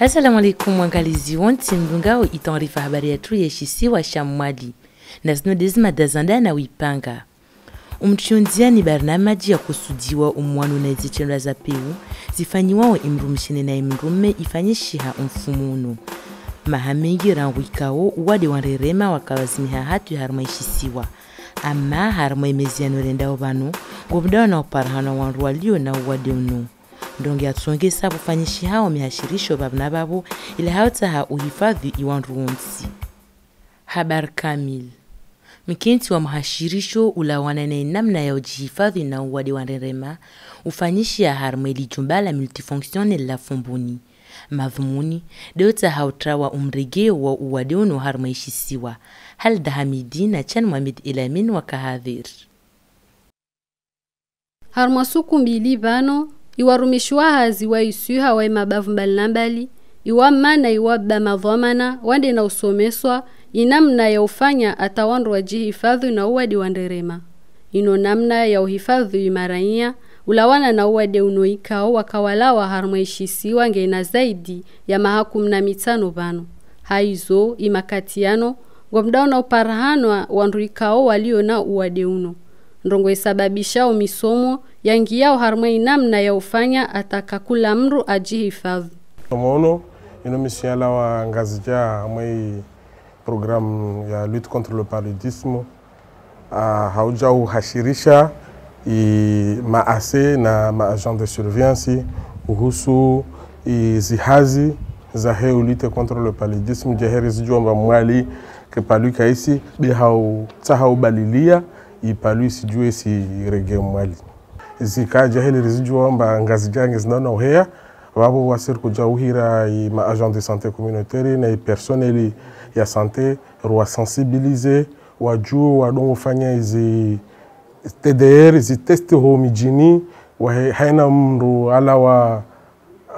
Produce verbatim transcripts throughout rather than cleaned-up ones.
Assalamu alaikum, wangalizi wontsi, mdungao i taarifa habari yatru ya shisiwa sha Mwali. Na zino de ze mada za nda na wipanga. Umtrio ndziani barnamaji ya kusudiwa umwano na zitendwa za peu zifanyiwao imdrumshe na imdrume ifanyishiha umfumu unu. Maha mengi rangu ikao uwade wa nrerema wakawazimiha hatu harimwa ishisiwa. Ama harimwa imezi yano rendao vano, ngo mda wana uparahano wandru walio na uwade unu. Ndonge ya tsongesa bufanyishihao mihashirisho vavuna vavo, ila hautaha uhifadhi iwandru wontsi. Habari kamili. Mkenti wa mhashirisho ulawana na inamna ya ujihifadhi na uwade wa nrerema ufanyishiha harimwa ilijumba la multifonctionnel la Fomboni. Madhumuni de utaha utrawa umregeo wa uwade unu harimwa ishisiwa. Halda Hamidi na Chan Mohamed El Amin waka hadhir. Harimwa suku mbili vano, iwarumishi wa hazi wa iswiha wa imabavu mbali na mbali, iwamama na iwababa madhwamana, wande na usomeswa inamna ya ufanya ata wandru wajihifadhi na uwade wa nrerema. Ino namna ya uhifadhi imarainya ulawana na uwade uno ikao wakawalawa harimwa ishisiwa nge na zaidi ya maha kumi na mitano vano. Haizo, imakati yano, ngo mda wana uparahano wandru ikao walio na uwade uno. Ndrongo isababisha umisomo ya ngiao harimwa inamna ya ufanya ata ka kula mndru ajihifadhi. Msomo uno, ino mission ya lawa Ngazidja harimwa i programme ya lutte contre le paludisme. Ah, hauja uhashirisha i ma A C na ma agent de surveillance uhusu i zihazi zahe u lutte contre le paludisme, ja heri zijua mba Mwali ke palu kaisi, be hau, sa hau balilia i palu isijue si rege Mwali. Zika ja heri rizijua mba Ngazidja nge zina na uhea, vavo wasiri kuja uhira i ma agent de santé communautaire na i personnel ya santé, rwa sensibiliser, wajua wadongo fanya izi T D R, izi test ho mijini, wa he-, haina mndru alawa,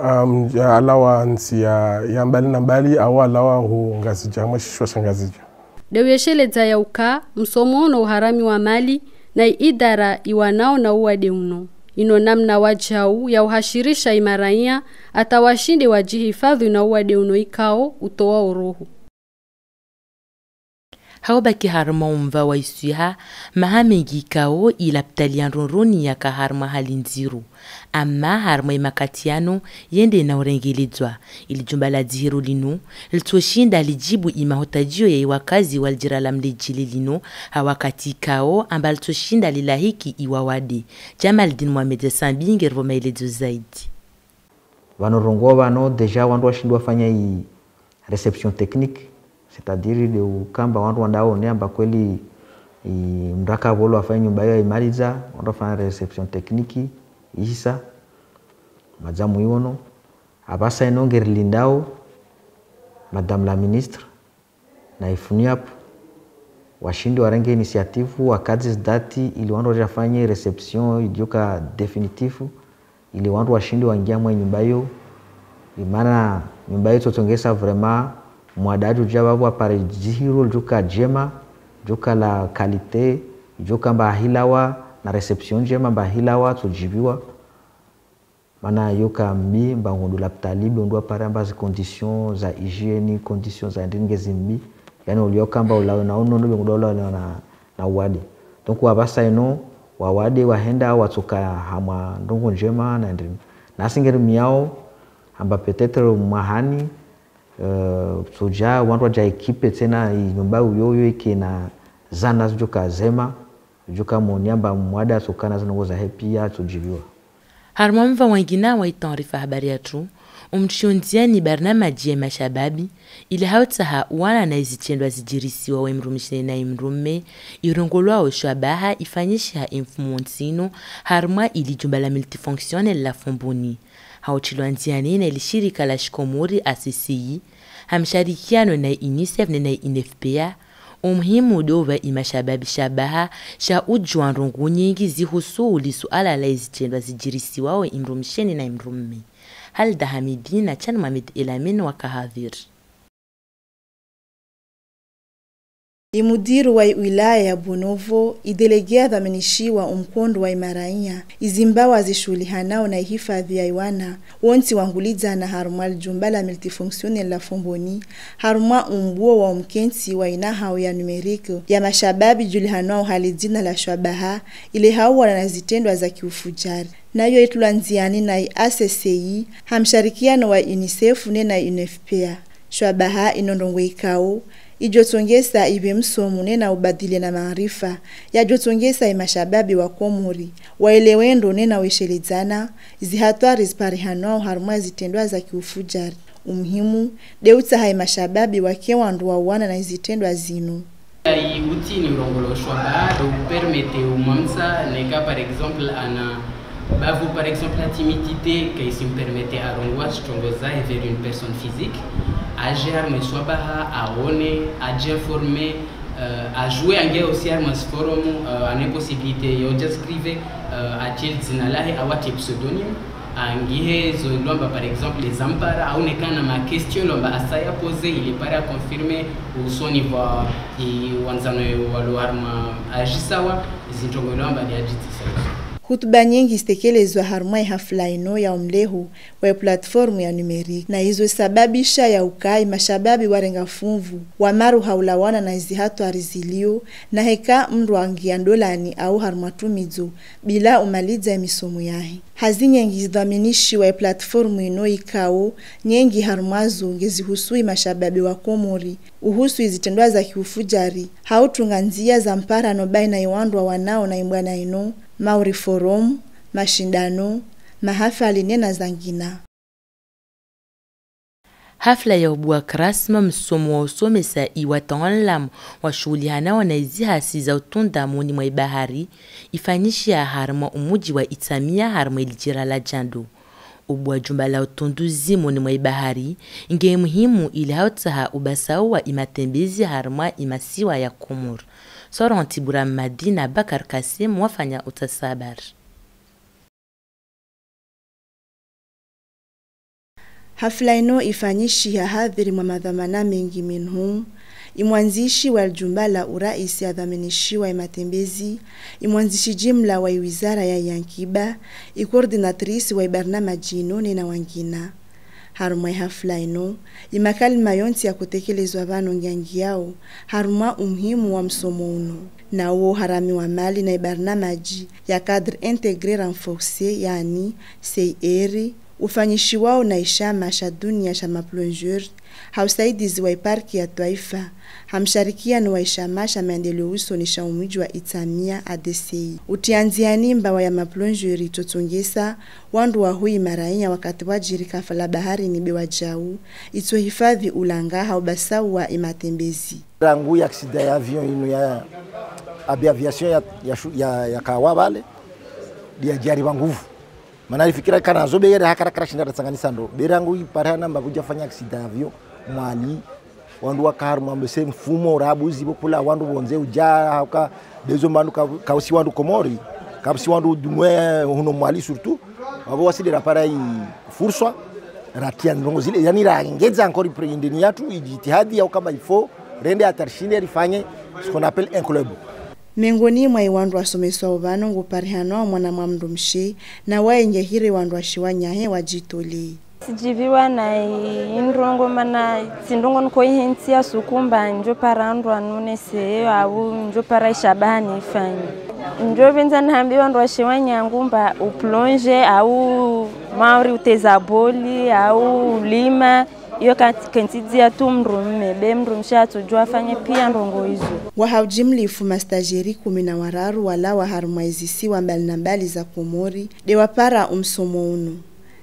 um, alawa nsi ya, ya mbali na mbali, au alawa ho Ngazidja, mwa shisiwa sha Ngazidja. De uyesheleza ya uka, msomo uno uharamiwa mali na i idara iwanao na uwade uno. Ino namna wajau ya uhashirisha imarainya, ata washinde wajihifadhi na uwade uno ikao utoa oroho. Hau baki harimwa umva wa iswiha, maha mengi ikao i lapitali ya Ndrondroni yaka harimwa hali nziro. Ama harimwa imakati yano, yende na urengeledzwa. Ilijumba la dzihiro lino, litsoshinda lijibu imahutadio ya iwakazi wa lijira la mlejile lino, ha wakati ikao, amba litsoshinda lilahiki iwawade. Jamaldine Mohamed Sambi nge rvo maelezo zaidi. Vano rongoa vano, déjà wandru washindi wafanya i réception technique, c'est-à-dire de ukamba wandru wanda one amba kweli i mdraka volo wafanya nyumba yo imaliza, wandru wafanya réception technique, isa, mazamu iwono, abasa ino nge rilindao, Madame la Ministre, na i funiapu, washindi warenge initiative, wakadis dati, ili wandru waja fanye réception, idioka définitif, ili wandru washindi wangia mwa nyumba yo. Imana nyumba yo tsotongesa vraiment, mwa daju ja vavo appareil dzihiro dioka jema, dioka la qualité, dioka mba hilawa, na réception jema mba hilawa, tsojibiwa. Mana yoka mbi mba ngundu lapitali, be ngundu appareil amba zi condition za hygiène, condition za ndenge zimbi. Yani olio kamba ulawe na unono be ngundu ulawe na, na, na wade. Donc wabasa ino, wawade, wahenda, watsoka hamwa ndrongo njema na ndenge. Na singeri miao, amba peut-être mwahani, euh, soja, wandru waja équipe tsena, i nyumba uyo, yo ike na zana zioka zema. Dioka moni amba mwada tsokana zana ngo za happy a tsojibiwa. Harimwa mva wangina wa i taarifa habari yatru, umtrio ndziani barnamaji ya mashababi, ili hautaha wana na izi tsendwa zijirisiwa wa imrumishi na imrume, irongolwao shabaha ifanyishiha imfumo ntsino, harimwa ili jumba la multifonctionnel la Fomboni. Hautilwa ndziani na ili shirika la Shikomori A C C I, ha msharikiano na UNICEF ne na UNFPA, umuhimu de uva imashababi shabaha sha ujua ndrongo nyingi zihusu lisuala la izi tsendwa zijirisiwao imrumishene na imrume. Halda Hamidi na Chan Mohamed El Amin waka hadhir. I mudiru wa i wilaya ya Bonovo, i délégué adhaminishiwa u mkondo wa i marainya, izi mbawa zishuhulihanao na i hifadhi ya i wana, wontsi wangulidzana harumwa lijumba la multifonctionnel la Fomboni, harumwa u mbuo wa u mkentsi wa i nahau ya numérique ya mashababi ijulihanwao ha lidzina la Shwabaha, ile ha u wana na zitendwa za kiufujari. Nayo i tulwa ndziani na i A C C I, ha msharikiano wa UNICEF nena UNFPA. Shwabaha i no ndrongoo ikao, i jo tongesa i be msomo nena ubadiliana maarifa, ya jo tongesa i mashababi wa Komori, wa ile wendo nena wesheledzana, zi hatwari ziparihanwao harumwa zitendwa za kiufujari. U muhimu, de utaha i mashababi wake wandru wa wana na i zitendwa zinu. I outil ni urongolo Shwabaha, do u permete u mamsa, neka, par exemple, ana bavu, par exemple, la timidité, ka i si mu permete a rongoa strongo zahe vers une personne physique, a je harumwa Shwabaha, a one, a je informe, euh, a jouer ange aussi harumwa forum, euh, ana possibilité yo ja scrive, euh, atil dzina lahe, au atil pseudonyme. Angihe zo lwamba, par exemple, les ampara, au neka na ma question lwamba a sa ya poser, il est pare a confirmer, ou son niveau i wanzano wa lo harumwa ajisawa, zi ndrongoo lwamba ni ajitisa. Hutuba nyengi zitekelezwa harumwa i hafla ino ya umleho wa i plateforme ya numérique. Na izo sababisha ya uka i mashababi warenga funvu, wa maruha ulawana na izi hatwari zilio, na heka mndru angia ndolani au harumwa tumidzo, bila umalidza i misomo yahe. Hazi nyengi zidhaminishiwa i plateforme ino ikao, nyengi harumwa zo nge zihusu i mashababi wa Komori, uhusu i zitendwa za kiufujari, ha utunga nzia za mparano baina i wandru wa wanao na i bwana ino, Maori Forum, mashindano, mahafali nena zangina. Hafla ya ubua krasma msomo wa usomesa i watangalam wa shuhulihanao na izi hasi za utunda moni mwa i bahari, i fanyishiha harumwa umuji wa Itsamia harumwa i lijira la Djando. Ubua jumba la utunduzi moni mwa i bahari, nge muhimu ile ha utaha ubasaua i matembezi harumwa i masiwa ya Komori. Soron Tibura Madi na Bakar Kasim wafanya utasa habari. Hafla ino i fanyishiha hadhiri mwa madhwamana mengi, minhum i mwanzishi wa ljumba la urais adhwaminishiwa i matembezi, i mwanzishi jimla wa i wizara ya i ankiba, i coordinatrice wa i barnamaji ino nena wangina. Harumwa i hafla ino, i makalima yontsi ya kutekelezwa vano ngiangiau harumwa umuhimu wa msomo unu. Na wo haramiwa mali na i barnamaji ya Cadre Intégré Renforcé, yani C I R, ufanyishiwao na i shama sha dunia sha ma plongeurs, ha usaidizi wa i parki ya twaifa, ha msharikiano wa i shama sha maendeleo usoni sha umuji wa Itsamia, A D C I. Utia ndziani mbawa ya ma plongeurs i totongesa wandru wa hui marainya wakati wa jirika fala baharini be wa jau, i to hifadhi ulanga ha ubasaua i matembezi. Rangu ya accident ya avion inu ya Abi Aviation ya, ya, ya kawa bale, dia jari banguvu. Mana ifikira kana zo be yere hakara kara shinda da tsangani sando. Be rangu i parana mbavu ja fanya accident ya avion, mwali, wandru wa karu mambe se mfumo, rabu, zibo kula, wandru bonze uja, hauka, bezo mbandu ka, kausi wandru Komori, kausi wandru dumwe, huno mwali surtout. Wabo wasi de rapara i furswa, ratia ndrongo zile, yani rangeza encore i pre indeni yatu, i jitihadi ya ukamba il faut rende atarshinde rifanye ce qu'on appelle un club. Mengoni mwa i wandru wasomeswa uvano ngu parihano wa mwana mwa mndru mshe, na wa inge hire wandru washiwa nyahe wa jitole. Sijiviwa na i ndrongo mana si ndrongo nko i henti ya sukumba njo para ndru anune se au njo para ishabani ifanyi. Njo venza na hambi wandru washiwa nyangu mba u plonge au mauri uteza boli au ulima. Iyo ka, kenti dia tu mndru mme, be mndru mshe atojua afanye pia ndrongo izo. Wa haujimlifu ma stagiaires kumi na wararu walawa harumwa izi siwa mbali na mbali za Komori, de wapara u msomo unu.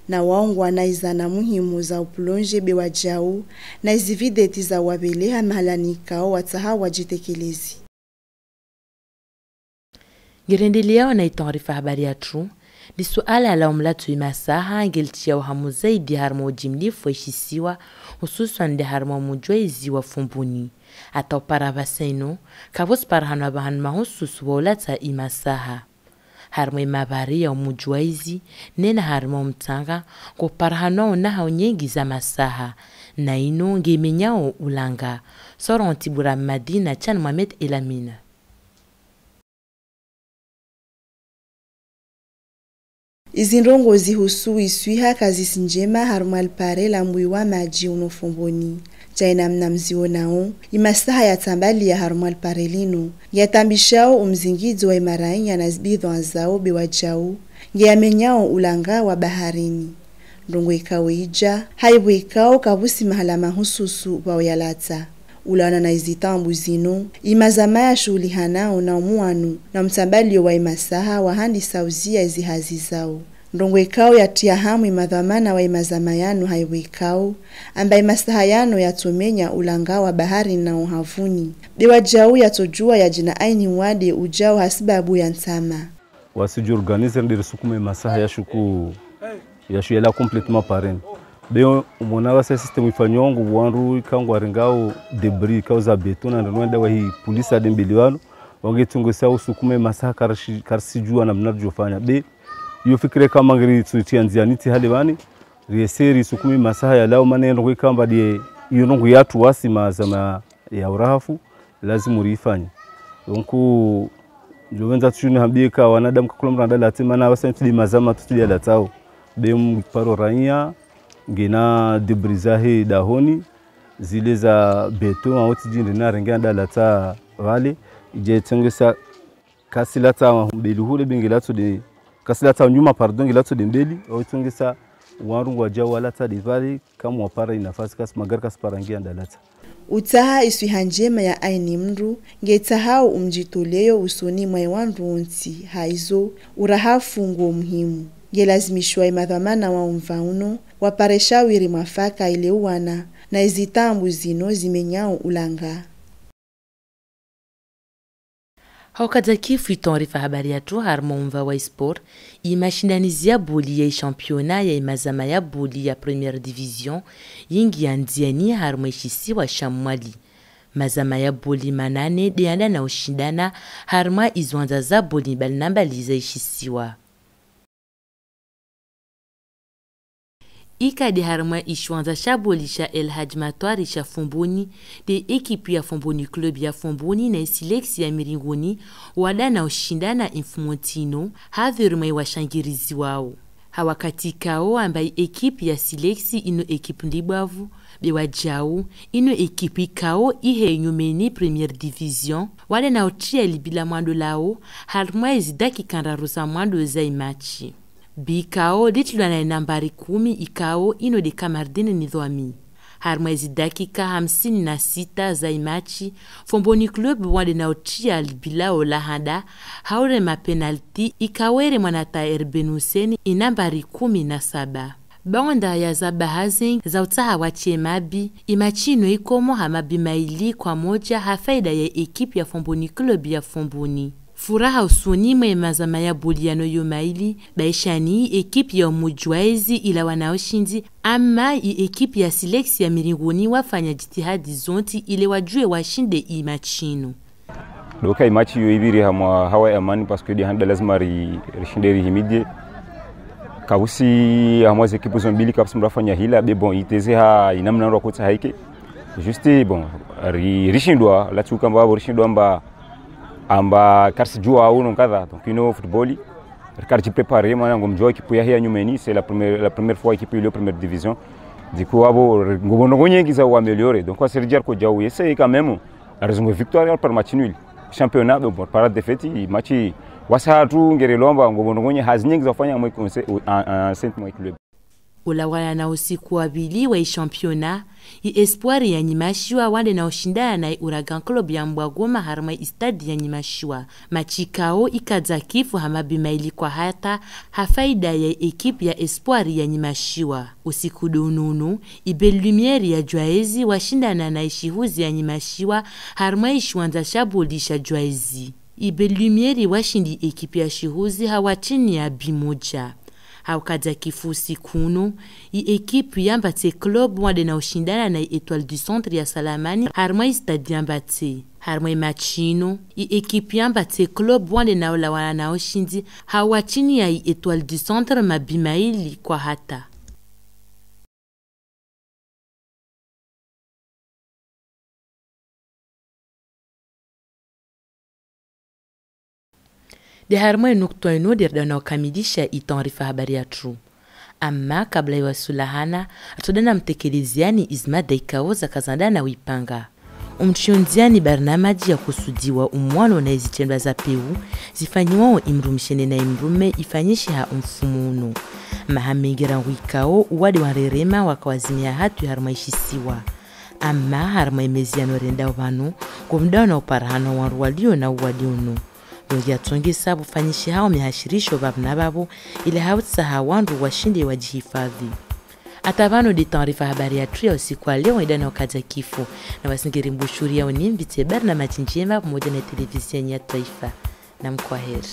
Na waongwa na izana muhimu za u plonge be wa jau, na izi videti za wabeleha mahala ni ikao wataha wajitekelezi. Ngirendelea na i taarifa habari yatru. Lisuala la umlatu i masaha nge litiao hamu zaidi harumwa ujimlifu wa ishisiwa, hususwan nde harumwa muji wa izi wa Fumbuni. Ata upara vasa ino, ka vosi para hanu aba hanu mahususu wa ulata i masaha. Harumwa i mabari ya umuji wa izi, nena harumwa umtanga, ngo para hanu una hau nyengi za masaha. Na ino nge menyao ulanga. Soron Tibura Madi na Chan Mohamed Elamine. Izi ndrongo zihusu iswiha ka zisi njema harumwa lipare la Mbwiwa Madji uno Fomboni. Jaina mna mzionao, imasaha yatambalia harumwa lipare lino, nge yatambishao umzingidzo wa imarainya na zibidhwa zao be wadjau, nge yamenyao ulanga wa baharini. Ndrongo ikao ija, haibwe ikao ka busi mahala mahususu vao yalata. Ulawana na izi tambu zino, imazama yashuhulihanao na umuanu na umtambalio wa imasaha wahandisa uzia izi hazi zao. Ndrongo ikao yatia hamu imadhwamana wa imazama yano haibwe ikao, amba imasaha yano yatomenya ulanga wa baharini na uhavuni. Be wadjau yatojua yajina aini wade ujao hasibabu ya ntama. Wasi ju organiser nde risukuma imasaha yashuku, yashu yala complètement parene. Be umona wasi système ifanyongo, wandru ikangwa ringao debris, ikao za beton, na ndreno wenda wahi pulisa dembeli wano, wange tungesa usukuma imasaha karsi, karsi jua namna rujofanya. Be iyo fikira ikamba ngeri tsutia nziani ti hale vani, rieseri sukuma imasaha yalao mana ndrongo ikamba die, iyo ndrongo yatu wasi mazama ya urahafu. Lazima urifanye. Donc, njo venza tujuni hambie ka wanadamu ka kula mranda late mana wasa nti di mazama tutu di alatao. Be mparo rainya, ngena debris zahe dahoni, zile za beton, aoti jindri na renge anda lata vale, ije tengesa kasi lata mbeli hule be nge lato de, kasi lata nyuma, pardon, nge lato de mbeli, aoti tengesa wandru ngwa jau walata de vale, kamwa para inafasi kasi magari kasi para nge anda lata. Utaha iswiha njema ya aini mndru, nge tahao umjitoleo usoni mwa iwandru wontsi, haizo, urahafu ngo muhimu. Nge lazimishiwa imadhwamana wa umva uno, wapareshawiri mwafaka ileuwana, na izi tambu zino zimenyao ulanga. Hau kadakifu itonrifa habari yatu harumwa umva wa isport, imashindanizi ya boli ya ichampionnat ya imazama ya boli ya première division, yingi ya nziani harumwa ishisiwa sha Mwali. Mazama ya boli manane de yanda na ushindana harumwa iziwanza za boli mbali na mbali za ishisiwa. Ika de harumwa ishiwanza sha boli sha El Hadj Matwari sha Fomboni, de ekipi ya Fomboni Club ya Fomboni na isileksi ya Miringoni, wada na ushindana imfumontsi ino, havirumwa iwashangirizi wao. Ha wakati ikao amba i ekipi ya sileksi ino ekipi ndibwavu, be wadjau, ino ekipi ikao ihe inyumeni première division, wada na utia libila mwando lao, harumwa izi dakika ndraru za mwando za imachi. Be ikao litilwa na inambari kumi ikao ino de Kamardine Nidhwami. Harumwa izi dakika hamsini na sita za imachi, Fomboni Club wande na utia libilao lahanda, haure mapenalti ikao ere mwanata Erben Hussein inambari kumi na saba. Baonda ya za bahazeng za utaha watie mabi, imachi ino ikomo ha mabi maili kwa moja ha faida ya ekipi ya Fomboni Club ya Fomboni. Furaha usoni mwa imazama ya boli yano yo maili, baishani ekipi ya Umujwaezi ilawa na ushindi, ama i ekipi ya sileksi ya Miringoni wafanya jitihadi zontsi ile wajue washinde imachi ino. Donc imachi yo iviri hamwa hawa ya amani parce que de handa lazima ri, rishinde rihimidie. Kabusi hamwa ze ekipi zo mbili kabusi mrafanya hila, be bon, iteze ha inamna ndo kotsa haike. Juste, bon, ri, rishindwa, lati ukamba bo rishindwa mba amba karsi jua au no nkadha. Donc, you know, football, ri kari jipréparer, mana ngo mjua équipe yahe ya nyumeni, c'est la première, la première fois équipe ilio première division. Du coup, abo, ngo bo ndrongo nyengi za u améliorer. Donc, wasi ri jar ko jau, essayer quand même. Ri zunga victoire par match nul. Championnat, bon, par défaite, match, wasa tu, nge ri lomba, ngo bo ndrongo nyengi, hazi nyengi za ufanya mwa conseil, en, en, en, saint mwa club. Ulawana na usiku wa bili wa i championnat, i Espoir ya Nyamashua wande na ushindana na i Ouragan Club ya Mbwagoma harumwa i stade ya Nyamashua. Match ikao ikaza kifu ha mabi maili kwa hata ha faida ya i ekipe ya Espoir ya Nyamashua. Usiku do unono, i Belle Lumière ya Djoaezi washindana na i Shihuzi ya Nyamashua harumwa i shiwanza sha boli sha Djoaezi. I Belle Lumière washindi ekipe ya Shihuzi ha wa chini ya bi moja. Ha ukaza kifu usiku uno, i ekipe ya Mbatse Club wande na ushindana na i Etoile du Centre ya Salamani harumwa i stade ya Mbatse. Harumwa i match ino, i ekipe ya Mbatse Club wande na ulawana na ushindi ha wa chini ya i Etoile du Centre mabi maili kwa hata. De harimwa e nukutwa ino de rida na ukamilisha i taarifa habari yatru. Ama kabla ya wasulahana, ratoda na mtekeleziani i zima da ikao za kazanda na wipanga. Umtrio ndziani barnamaji ya kusudiwa umwano na i zitendwa za peu, zifanyiwao i mdrumshe ne na i mdrume ifanyishiha umfumu unu. Maha mengi rangu ikao uwade wa nrerema waka wazimiha hatu harimwa i shisiwa. Ama harimwa i mezi yano renda wano, ngo muda na uparahana wandru walio na uwade unu. Ndongi ya tongesa bufanyishihao mihashirisho bamna babo, ila hautisa ha wandru washinde wajihifadhi. Ata vano de taarifa habari yatru ya usiku wa leo ida na ukadza kifo, na wasingiri mbushuri ya unimvite barnamaji njema pamoja na televisioni ya twaifa. Namkwaheri.